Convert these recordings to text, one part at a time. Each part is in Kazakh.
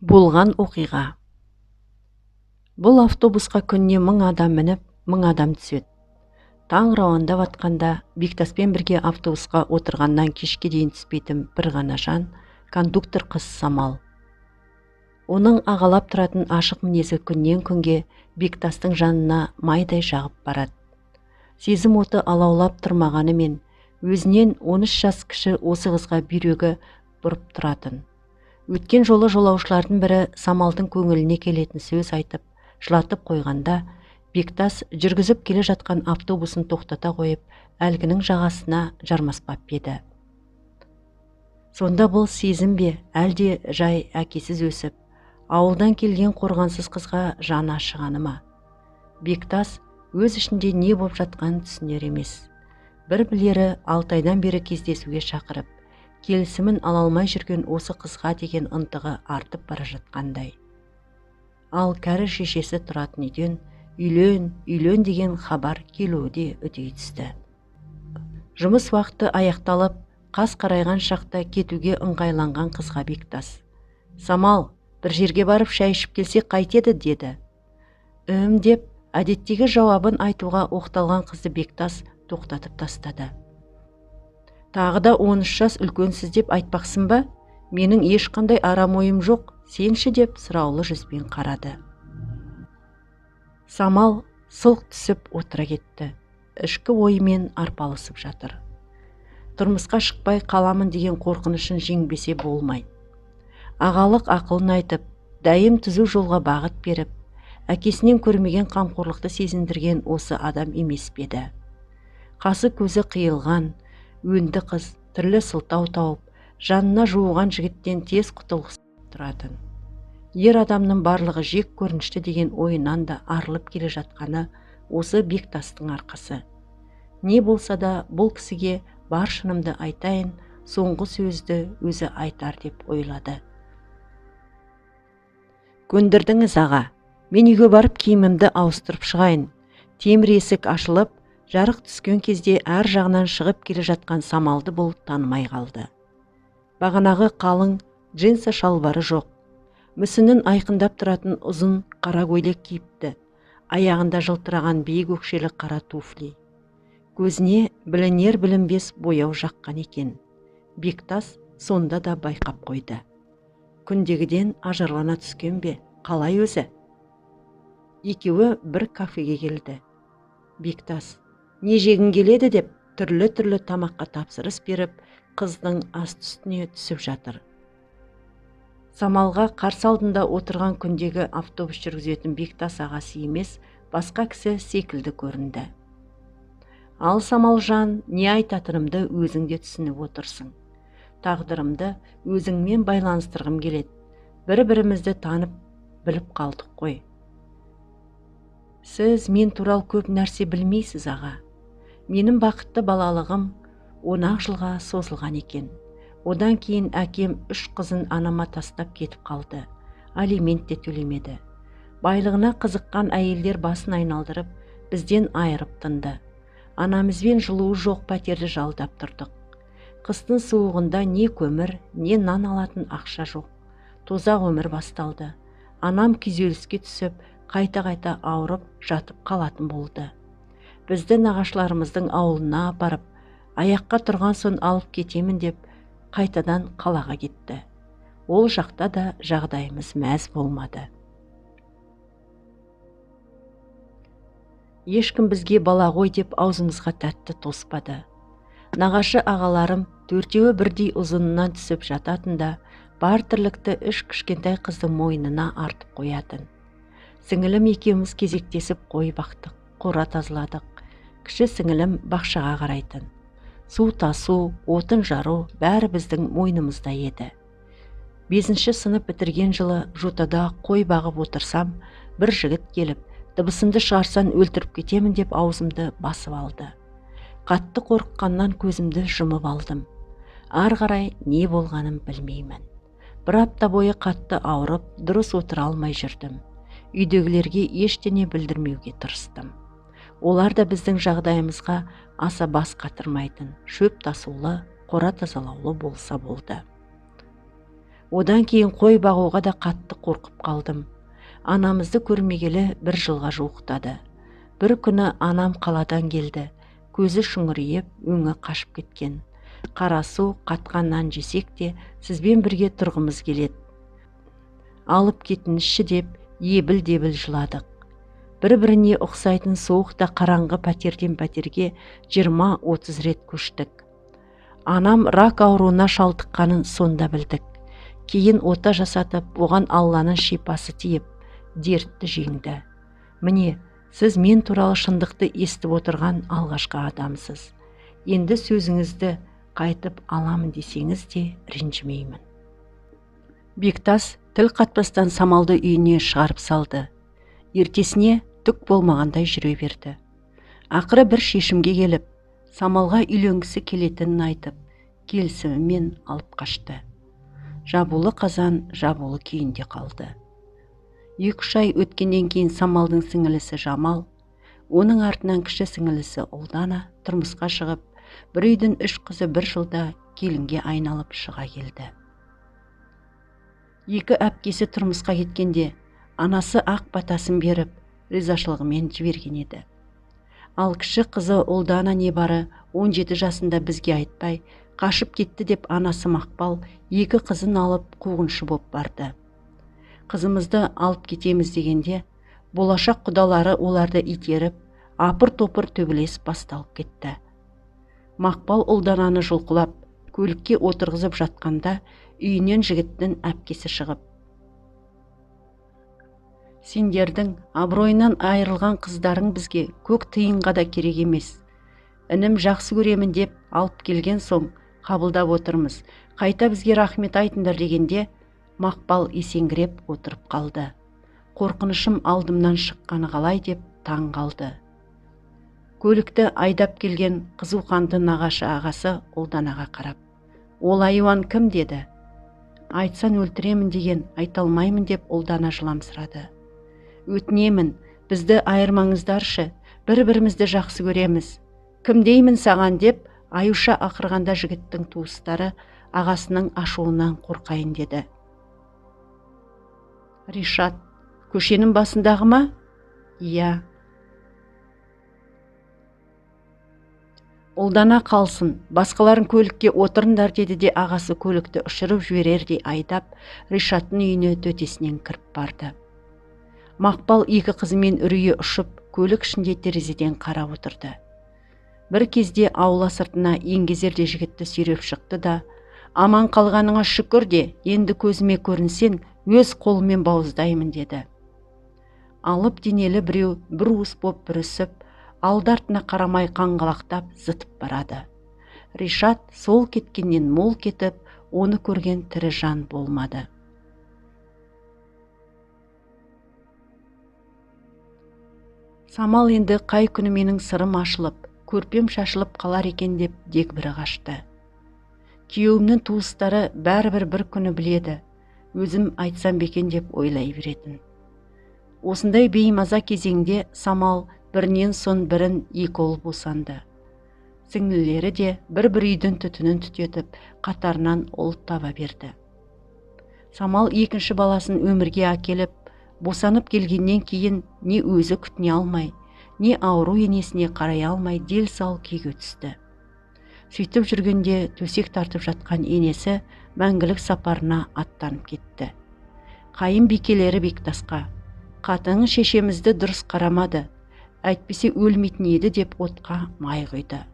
Болған оқиға. Бұл автобусқа күніне 1000 адам мініп, 1000 адам түседі. Таң рауандап атқанда Бектаспен бірге автобусқа отырғаннан кешке дейін түспейтін бір ғана жан кондуктор қыз Самал. Оның ағалап тұратын ашық мінезі күннен күнге Бектастың жанына майдай жағып барады. Сезім оты алаулап тұрмағанымен өзінен 13 жас кіші осы қызға бүйрегі бұрып тұратын. Өткен жолы жолаушылардың бірі Самалдың көңіліне келетін сөз айтып, жылатып қойғанда, Бектас жүргізіп келе жатқан автобусын тоқтата қойып, әлгінің жағасына жармаспап еді. Сонда бұл сезім бе, әлде жай әкесіз өсіп, ауылдан келген қорғансыз қызға жаны ашығаны ма? Бектас өз ішінде не боп жатқанын түсінер емес. Бір білері 6 айдан бері кездесуге шақырып, келісімін ала алмай жүрген осы қызға деген ынтығы артып бара жатқандай. Ал кәрі шешесі тұратын үйден үйлен, үйлен деген хабар келуі де үдей түсті. Жұмыс уақыты аяқталып, қас қарайған шақта кетуге ыңғайланған қызға Бектас: «Самал, бір жерге барып шай ішіп келсек қайтеді?» деді. Үм деп әдеттегі жауабын айтуға оқталған қызды Бектас тоқтатып тастады. «Тағы да 13 жас үлкенсіз деп айтпақсың ба? Менің ешқандай арам ойым жоқ, сенші?» деп сұраулы жүзбен қарады. Самал сылқ түсіп отыра кетті. Ішкі ойымен арпалысып жатыр. Тұрмысқа шықпай қаламын деген қорқынышын жеңбесе болмайды. Ағалық ақылын айтып, дайым түзу жолға бағыт беріп, әкесінен көрмеген қамқорлықты сезіндірген осы адам емес пе еді? Қасы көзі қиылған, өнді қыз түрлі сылтау тауып, жанына жуыған жігіттен тез құтылғысы тұратын. Ер адамның барлығы жек көрінішті деген ойынан да арылып келе жатқаны осы Бектастың арқасы. Не болса да бұл кісіге бар шынымды айтайын, соңғы сөзді өзі айтар деп ойлады. «Көндірдіңіз, аға, мен үйге барып киімімді ауыстырып шығайын». Темір есік ашылып, жарық түскен кезде әр жағынан шығып келе жатқан Самалды бұл танымай қалды. Бағанағы қалың джинсы шалбары жоқ. Мүсінін айқындап тұратын ұзын қара көйлек киіпті. Аяғында жылтыраған биік өкшелі қара туфли. Көзіне білінер білінбес бояу жаққан екен. Бектас сонда да байқап қойды. Күндегіден ажарлана түскен бе, қалай өзі? Екеуі бір кафеге келді. Бектас: «Не жегің келеді?» деп түрлі-түрлі тамаққа тапсырыс беріп, қыздың асты үстіне түсіп жатыр. Самалға қарсы алдында отырған күндегі автобус жүргізетін Бектас ағасы емес, басқа кісі секілді көрінді. «Ал, Самалжан, не айтатынымды өзің де түсініп отырсың. Тағдырымды өзіңмен байланыстырғым келеді. Бір-бірімізді танып біліп қалдық қой. Сіз мен туралы көп нәрсе білмейсіз, аға. Менің бақытты балалығым 10 жылға созылған екен. Одан кейін әкем 3 қызын анама тастап кетіп қалды. Алимент те төлемеді. Байлығына қызыққан әйелдер басын айналдырып, бізден айырып тынды. Анамызбен жылуы жоқ пәтерді жалдап тұрдық. Қыстың суығында не көмір, не нан алатын ақша жоқ. Тозақ өмір басталды. Анам күйзеліске түсіп, қайта-қайта ауырып жатып қалатын болды. Бізді нағашыларымыздың ауылына апарып, аяққа тұрған соң алып кетемін деп қайтадан қалаға кетті. Ол жақта да жағдайымыз мәз болмады. Ешкім бізге бала ғой деп аузымызға тәтті тоспады. Нағашы ағаларым төртеуі бірдей ұзынынан түсіп жататын да, бар тірлікті 3 кішкентай қыздың мойнына артып қоятын. Сіңілім екеуміз кезектесіп қой бақтық, қора тазаладық. Кіші сіңілім бақшаға қарайтын. Су тасу, отын жару бәрі біздің мойнымызда еді. 5-ші сынып бітірген жылы жотада қой бағып отырсам, бір жігіт келіп, дыбысымды шығарсан өлтіріп кетемін деп аузымды басып алды. Қатты қорыққаннан көзімді жұмып алдым. Ары қарай не болғанын білмеймін. Бір апта бойы қатты ауырып, дұрыс отыра алмай жүрдім. Үйдегілерге ештеңе білдірмеуге тырыстым. Олар да біздің жағдайымызға аса бас қатырмайтын, шөп тасулы, қора тазалаулы болса болды. Одан кейін қой бағуға да қатты қорқып қалдым. Анамызды көрмегелі бір жылға жуықтады. Бір күні анам қаладан келді. Көзі шүңірейіп, өңі қашып кеткен. Қара су, қатқан нан жесек те, сізбен бірге тұрғымыз келеді. Алып кетіңізші деп ебіл-дебіл жыладық. Бір-біріне ұқсайтын суық та қараңғы пәтерден пәтерге 20-30 рет көштік. Анам рак ауруына шалдыққанын сонда білдік. Кейін ота жасатып, оған Алланың шипасы тиіп, дертті жеңді. Міне, сіз мен туралы шындықты естіп отырған алғашқы адамсыз. Енді сөзіңізді қайтып аламын десеңіз де ренжімеймін. Бектас тіл қатпастан Самалды үйіне шығарып салды. Ертесіне түк болмағандай жүре берді. Ақыры бір шешімге келіп, Самалға үйленгісі келетінін айтып, келісімімен алып қашты. Жабулы қазан жабулы күйінде қалды. 2-3 ай өткеннен кейін Самалдың сіңілісі Жамал, оның артынан кіші сіңілісі Ұлдана тұрмысқа шығып, бір үйдің 3 қызы бір жылда келінге айналып шыға келді. 2 әпкесі тұрмысқа кеткенде анасы ақ батасын беріп, ризашылығымен жіберген еді. Ал кіші қызы Ұлдана небары 17 жасында бізге айтпай, қашып кетті деп анасы Мақпал 2 қызын алып қуғыншы боп барды. Қызымызды алып кетеміз дегенде, болашақ құдалары оларды итеріп, апыр-топыр төбелес басталып кетті. Мақпал Ұлдананы жұлқылап, көлікке отырғызып жатқанда үйінен жігіттің әпкесі шығып, сендердің абыройынан айырылған қыздарың бізге көк тиынға да керек емес. Інім жақсы көремін деп алып келген соң қабылдап отырмыз. Қайта бізге рахмет айтыңдар дегенде, Мақпал есеңгіреп отырып қалды. Қорқынышым алдымнан шыққаны қалай деп таң қалды. Көлікті айдап келген қызу қанды нағашы ағасы Ұлданаға қарап, ол айуан кім деді? Айтсан өлтіремін деген, айта алмаймын деп Ұлдана жыламсырады. Өтінемін, бізді айырмаңыздаршы, бір-бірімізді жақсы көреміз. Кім деймін саған деп аюша ақырғанда жігіттің туыстары ағасының ашуынан қорқайын деді. Ришат, көшенің басындағы ма? Иә. Ұлдана қалсын, басқаларын көлікке отырыңдар деді де ағасы көлікті ұшырып жіберердей айдап, Ришаттың үйіне төтесінен кіріп барды. Мақпал 2 қызымен үрейі ұшып, көлік ішінде терезеден қарап отырды. Бір кезде аула сыртына еңгезерде жігітті сүйреп шықты да, аман қалғаныңа шүкір де, енді көзіме көрінсең, өз қолыммен бауыздаймын деді. Алып денелі біреу бір уыс боп бүрісіп, алды артына қарамай қаңғалақтап зытып барады. Ришат сол кеткеннен мол кетіп, оны көрген тірі жан болмады. Самал енді қай күні менің сырым ашылып, көрпем шашылып қалар екен деп дегбірі қашты. Күйеуімнің туыстары бәрібір бір күні біледі, өзім айтсам бекен деп ойлай беретін. Осындай беймаза кезеңде Самал бірінен соң бірін 2 ұл босанды. Сіңлілері де бір-бір үйдің түтінін түтетіп, қатарынан ұл таба берді. Самал екінші баласын өмірге әкеліп, босанып келгеннен кейін не өзі күтіне алмай, не ауру енесіне қарай алмай дел сал күйге түсті. Сөйтіп жүргенде төсек тартып жатқан енесі мәңгілік сапарына аттанып кетті. Қайын бикелері Бектасқа, қатының шешемізді дұрыс қарамады, әйтпесе өлмейтін еді деп отқа май құйды.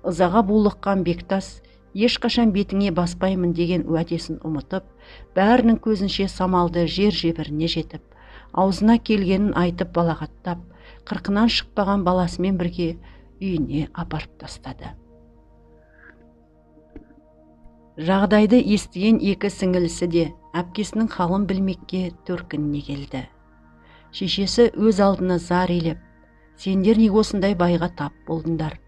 Ызаға булыққан Бектас ешқашан бетіңе баспаймын деген уәдесін ұмытып, бәрінің көзінше Самалды жер жебіріне жетіп, аузына келгенін айтып балағаттап, 40-нан шықпаған баласымен бірге үйіне апарып тастады. Жағдайды естіген 2 сіңілісі де әпкесінің халын білмекке төркініне келді. Шешесі өз алдына зар елеп, сендер неге осындай байға тап болдыңдар?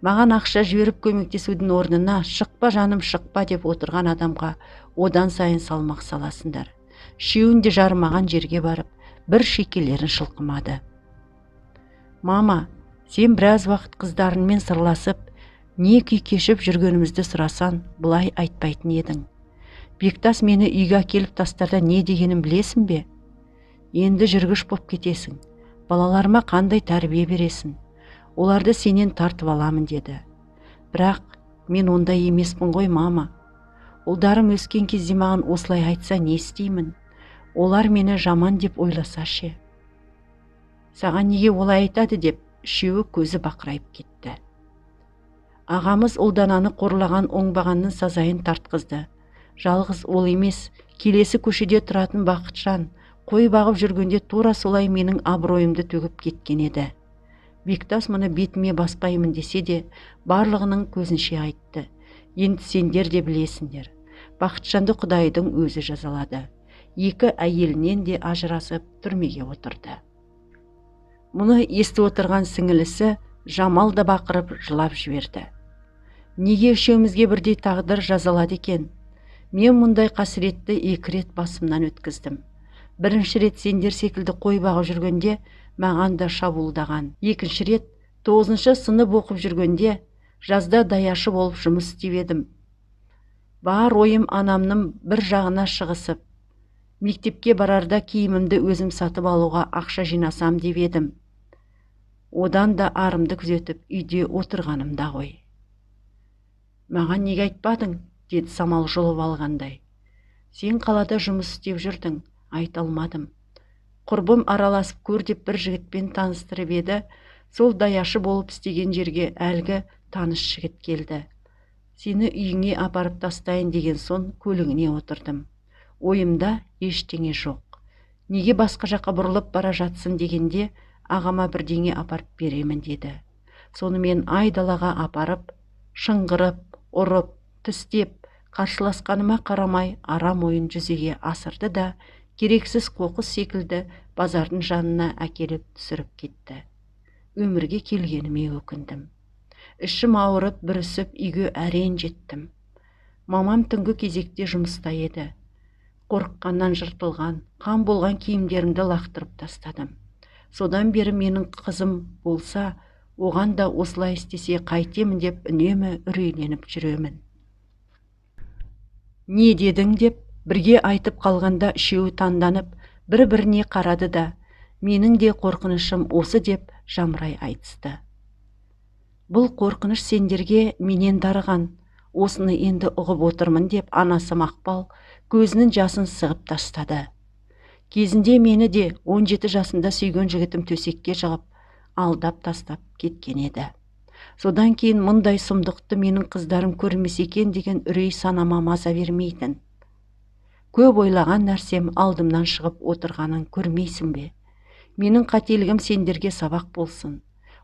Маған ақша жіберіп көмектесудің орнына шықпа жаным шықпа деп отырған адамға одан сайын салмақ саласыңдар. Үшеуін де жарымаған жерге барып, бір шекелерін шылқымады. Мама, сен біраз уақыт қыздарыңмен сырласып, не күй кешіп жүргенімізді сұрасан, бұлай айтпайтын едің. Бектас мені үйге әкеліп тастарда не дегенін білесің бе? Енді жүргіш боп кетесің. Балаларыма қандай тәрбие бересің? Оларды сенен тартып аламын деді. Бірақ мен ондай емеспін ғой, мама. Ұлдарым өскен кезде маған осылай айтса не істеймін? Олар мені жаман деп ойласа ше? Саған неге олай айтады деп үшеуі көзі бақырайып кетті. Ағамыз Ұлдананы қорлаған оңбағанның сазайын тартқызды. Жалғыз ол емес, келесі көшеде тұратын Бақытжан қой бағып жүргенде тура солай менің абыройымды төгіп кеткен еді. Бектас мұны бетіме баспаймын десе де, барлығының көзінше айтты. Енді сендер де білесіңдер. Бақытжанды Құдайдың өзі жазалады. Екі әйелінен де ажырасып түрмеге отырды. Мұны естіп отырған сіңілісі Жамал да бақырып жылап жіберді. Неге үшеумізге бірдей тағдыр жазалады екен? Мен мұндай қасіретті екі рет басымнан өткіздім. Бірінші рет сендер секілді қой бағып жүргенде маған да шабуылдаған. Екінші рет 9-шы сынып оқып жүргенде жазда даяшы болып жұмыс істеп едім. Бар ойым анамның бір жағына шығысып, мектепке барарда киімімді өзім сатып алуға ақша жинасам деп едім. Одан да арымды күзетіп үйде отырғанымда ғой. Маған неге айтпадың? Деді Самал жұлып алғандай. Сен қалада жұмыс істеп жүрдің, айта алмадым. Құрбым араласып көр деп бір жігітпен таныстырып еді, сол даяшы болып істеген жерге әлгі таныс жігіт келді. Сені үйіңе апарып тастайын деген соң көлігіне отырдым. Ойымда ештеңе жоқ. Неге басқа жаққа бұрылып бара жатсын дегенде ағама бірдеңе апарып беремін деді. Сонымен айдалаға апарып, шыңғырып, ұрып, тістеп, қарсыласқаныма қарамай арам ойын жүзеге асырды да, керексіз қоқыс секілді базардың жанына әкеліп түсіріп кетті. Өмірге келгеніме өкіндім. Ішім ауырып, бүрісіп үйге әрең жеттім. Мамам түнгі кезекте жұмыста еді. Қорыққаннан жыртылған, қан болған киімдерімді лақтырып тастадым. Содан бері менің қызым болса, оған да осылай істесе қайтемін деп үнемі үрейленіп жүремін. Не дедің деп бірге айтып қалғанда үшеуі таңданып, бір-біріне қарады да, менің де қорқынышым осы деп жамырай айтысты. Бұл қорқыныш сендерге менен дарыған, осыны енді ұғып отырмын деп анасы Мақпал көзінің жасын сығып тастады. Кезінде мені де 17 жасында сүйген жігітім төсекке жығып, алдап тастап кеткен еді. Содан кейін мұндай сұмдықты менің қыздарым көрмесе екен деген үрей санама маза бермейтін. Көп ойлаған нәрсем алдымнан шығып отырғанын көрмейсің бе? Менің қателігім сендерге сабақ болсын.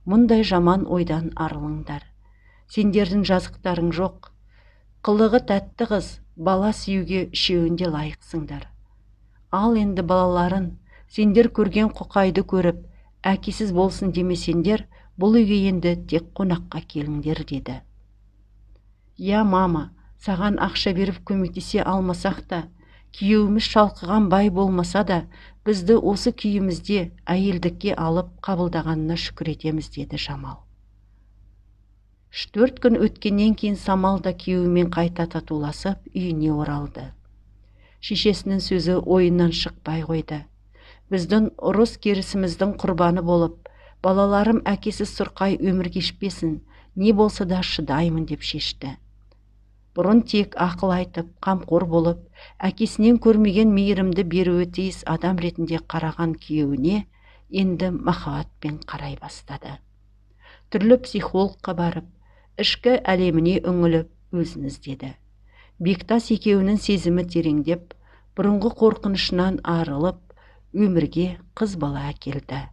Мұндай жаман ойдан арылыңдар. Сендердің жазықтарың жоқ. Қылығы тәтті қыз, бала сүюге үшеуінде лайықсыңдар. Ал енді балаларын, сендер көрген құқайды көріп, әкесіз болсын демесеңдер, бұл үйге енді тек қонаққа келіңдер деді. Я, мама, саған ақша беріп көмектесе алмасақ та, күйеуіміз шалқыған бай болмаса да, бізді осы күйімізде әйелдікке алып қабылдағанына шүкір етеміз деді Жамал. 3-4 күн өткеннен кейін Самал да күйеуімен қайта татуласып үйіне оралды. Шешесінің сөзі ойынан шықпай қойды. Біздің ұрыс керісіміздің құрбаны болып, балаларым әкесіз сұрқай өмір кешпесін, не болса да шыдаймын деп шешті. Бұрын тек ақыл айтып, қамқор болып, әкесінен көрмеген мейірімді беруі тиіс адам ретінде қараған күйеуіне енді махаббатпен қарай бастады. Түрлі психологқа барып, ішкі әлеміне үңіліп өзін іздеді. Бектас екеуінің сезімі тереңдеп, бұрынғы қорқынышынан арылып, өмірге қыз бала әкелді.